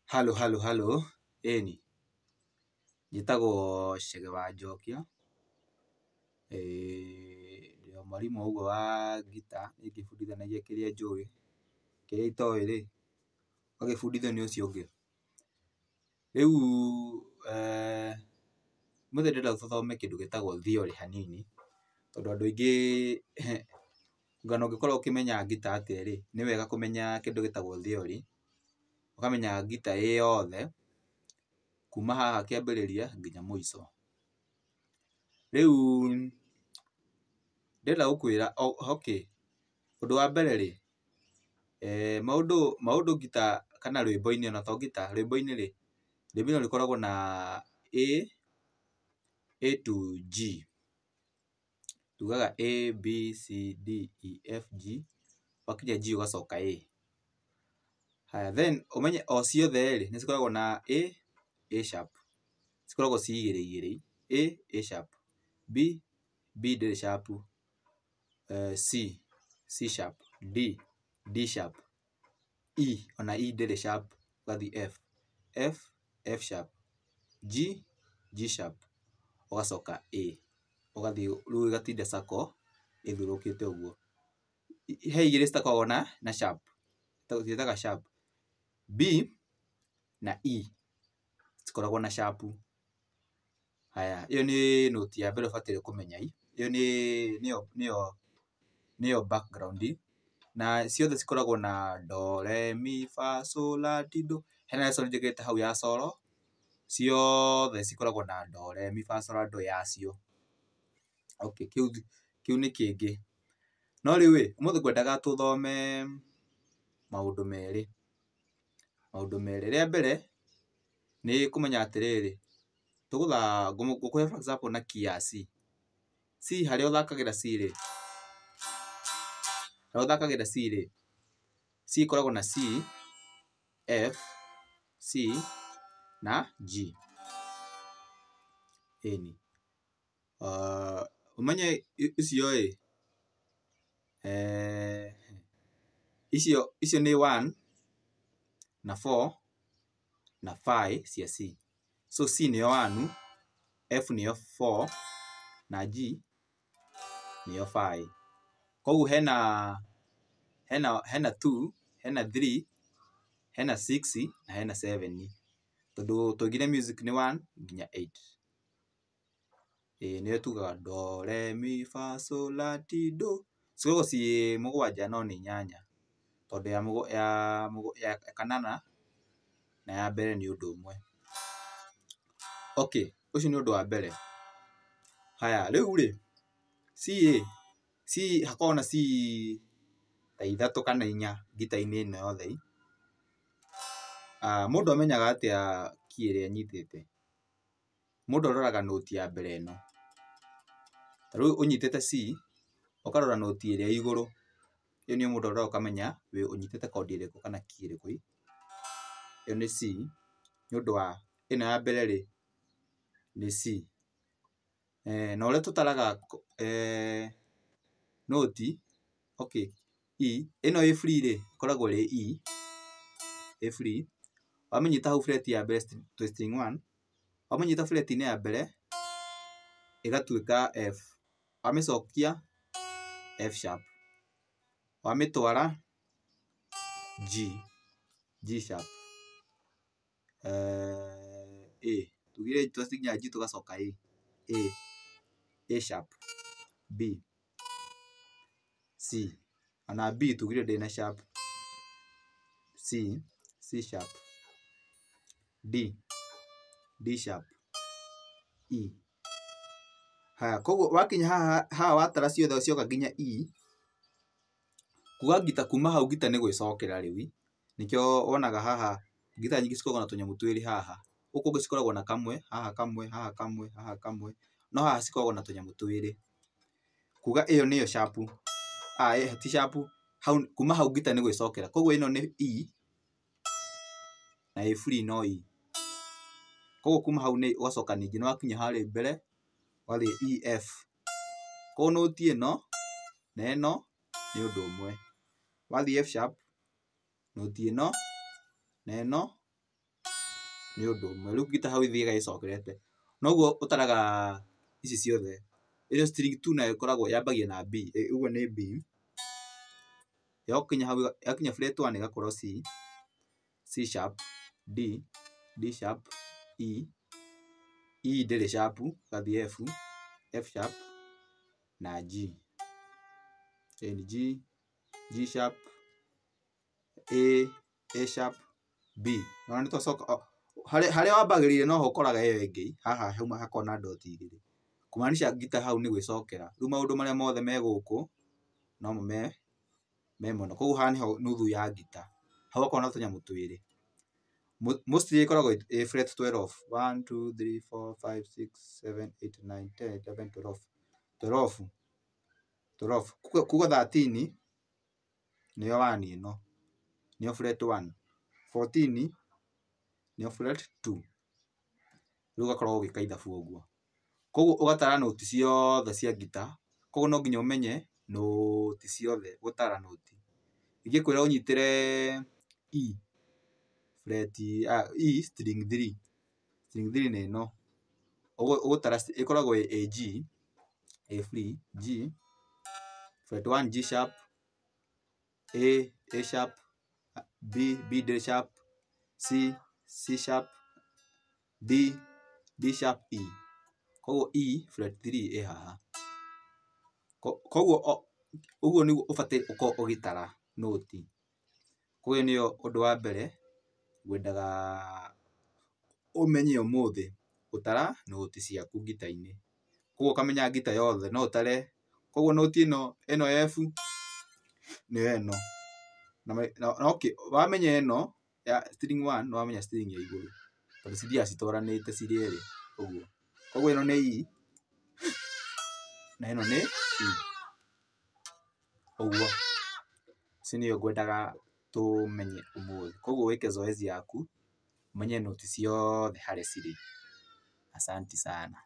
Halo halo halo, ĩni, njĩtagwo Chege wa Njokia, ndĩ o mwarimũ ũguo wa ngita, niĩ ngĩbundithanagia kĩrĩa njũĩ, kĩrĩa itoĩ rĩ, ũgagĩbundithio nĩ ũcio ũngĩ. Rĩu ũmũthĩ ndĩrenda tũthome kĩndũ gĩtagwo theory hanini, tondũ andũ aingĩ ona ũngĩkorwo ũkĩmenya ngita atĩa rĩ, nĩ wega kũmenya kĩndũ gĩtagwo theory, ũkamenya ngita ĩ yothe, kuma haha kĩambĩrĩria nginya mũico. Rĩu ndĩrenda gũkwĩra, okay, ũndũ wa mbere rĩ, maũndũ maũndũ ngita kana rwĩmbo-inĩ ona to ngita, rwĩmbo-inĩ rĩ, rwĩmbo rũkoragwo na A to G, tugaga A B C D E F G, wakinya G ũgacoka A. Haya, then ũmenye o ciothe rĩ, nĩ cikoragwo na A sharp, cikoragwo ci igĩrĩ igĩrĩ, A sharp, B, B ndĩrĩ sharp, C, C sharp, D, D sharp, E, ona E ndĩrĩ sharp, ũgathiĩ F, F, F sharp, G, G sharp, ũgacoka A, ũgathiĩ rĩu ĩgatinda circle ĩthiũrũrũkĩte ũguo. He igĩrĩ citakoragwo na sharp, ciĩtaga sharp, B na E citikoragwo na sharp. Haya, ĩyo nĩ nũti ya mbere ũbataire kũmenya, ĩyo nĩ nĩyo nĩyo nĩyo background, na ciothe cikoragwo na do re mi fa so la ti do. Hena lesson njĩkĩte hau ya solo, ciothe cikoragwo na do re mi fa so la do yacio. Okay, kĩu kĩu nĩ kĩngĩ. No rĩu ĩ, ũmũthĩ ngwendaga tũthome maũndũ merĩ, maũndũ merĩ. Rĩa mbere nĩ kũmenya atĩrĩrĩ, tũgũtha ngũkũhe for example na key ya C. C harĩa ũthakagĩra C rĩ, harĩa ũthakagĩra C rĩ, C ĩkoragwo na C, F, C na G. Ĩni. Ũmenye icio ĩ, icio icio nĩ 1 na 4 na 5 cia C. So C nĩyo 1, F nĩyo 4 na G nĩyo 5. Koguo hena hena hena 2, hena 3, hena 6 na hena 7, tondũ twaigire music nĩ 1 nginya 8. Ĩĩ nĩyo tugaga do re mi fa so la ti do. Cikoragwo ciĩ mũgwanja no nĩ inyanya, tondũ ya kanana na ya mbere nĩ ũndũ ũmwe. Okay, ũcio nĩ ũndũ wa mbere. Haya, rĩu rĩ, C ĩ, C hakoragwo na C ta ithatũ kana inya ngita-inĩ ĩno yothe. Mũndũ amenyaga atĩa key ĩrĩa anyitĩte? Mũndũ aroraga nũti ya mbere ĩno. Ta rĩu ũnyitĩte C, ũkarora nũti ĩrĩa ĩ igũrũ, ĩyo nĩyo mũndũ aroraga ũkamenya ũnyitĩte kondi ĩrĩkũ kana key ĩrĩkũ. Ĩyo nĩ C, nĩ ũndũ wa ĩno ya mbere rĩ, nĩ C. Na ũrĩa tũtaraga nũti, okay, E, ĩno ĩ free rĩ, ĩkoragwo ĩrĩ E, ĩ free. Wamĩnyita hau fret ya mbere twĩ string 1, wamĩnyita fret-inĩ ya mbere, ĩgatuĩka F. Wamĩcokia F sharp. Wamĩtwara G, G sharp. A, tugire twakinya G tũgacoka A, A, A sharp, B, C, ona B tugire ndĩrĩ na sharp, C, C sharp, D, D sharp, E. Haya, koguo wakinya haha haha watara ciothe cioka nginya E, kuga ngita kuma hau ngita nĩ gwĩcokera rĩu, nĩkĩo wonaga haha ngita nyingĩ cikoragwo na tũnyamũ twĩrĩ haha, gũkũ ũngĩ cikoragwo na kamwe, haha kamwe, haha kamwe, haha kamwe, no haha cikoragwo na tũnyamũ twĩrĩ. Kuga ĩyo nĩyo sharp, ti sharp, hau kuma hau ngita nĩ gwĩcokera. Koguo ĩno nĩ E na ĩ free no E. Koguo kuma hau nĩ ũgacoka ningĩ nĩ wakinya harĩa mbere ũgathiĩ E F. Koguo nũti ĩno na ĩno nĩ ũndũ ũmwe. Wathiĩ F sharp, nũti ĩno na ĩno Nĩ ũndũ ũmwe. Rĩu ngita hau ĩthiaga ĩcokerete. Noguo ũtaraga ici ciothe. Ĩyo string 2 nayo ĩkoragwo yambagia na B, ũguo nĩ B. Yakinya hau yakinya fret 1 ĩgakorwo C, C sharp, D, D sharp, E, E ndĩrĩ sharp, ĩgathiĩ F, F sharp na G. Then G, G sharp, A, A sharp, B. Nĩwona nĩtwacoka harĩa wambagĩrĩria noho ũkoraga ĩyo ĩngĩ, haha hauma hakoragwo na dot igĩrĩ. Kumaanisha ngita hau nĩ gwĩcokera. Rĩu maũndũ marĩa mothe me gũkũ nomo me mwena. Koguo haha nĩho nuthu ya ngita. Hau hakoragwo na tũnyamũ twĩrĩ. Mostly ĩkoragwo ĩ fret 12. 1 2 3 4 5 6 7 8 9 10 11 12. 12. 12. Kuga 13 nĩyo 1 ĩno. Nĩyo fret 1. 14 nĩyo fret 2. Rĩu ũgakorwo ũgĩka ithabu ũguo. Koguo ũgatara noti ciothe cia ngita. Koguo no nginya ũmenye noti ciothe gũtara noti. Ingĩkwĩra ũnyitĩre E fret E string 3. String 3 nĩ ĩno. Ũgũtara ĩkoragwo ĩ G, A free, G, fret 1 G sharp, A, A sharp, B, B D sharp, C, C sharp, D, D sharp, E. Koguo E fret 3 ĩ haha. Koguo ũguo nĩguo ũbatiĩ ũkorwo ũgĩtara noti. Koguo nĩyo ũndũ wa mbere ngwendaga ũmenye ũmũthĩ, gũtara noti ciaku ngita-inĩ. Koguo ũkamenya ngita yothe no ũtare, koguo noti ĩno ĩno F nĩyo ĩno. Wamenya ĩno ya string 1 nĩ wamenya string ya igũrũ tondũ cithiaga citwaranĩte cirĩ erĩ ũguo. Koguo ĩno nĩ E na ĩno nĩ E. Ũguo. Ici nĩyo ngwendaga tũmenye ũmũthĩ. Koguo wĩke zoezi yaku ũmenye noti ciothe harĩa cirĩ. Asanti sana.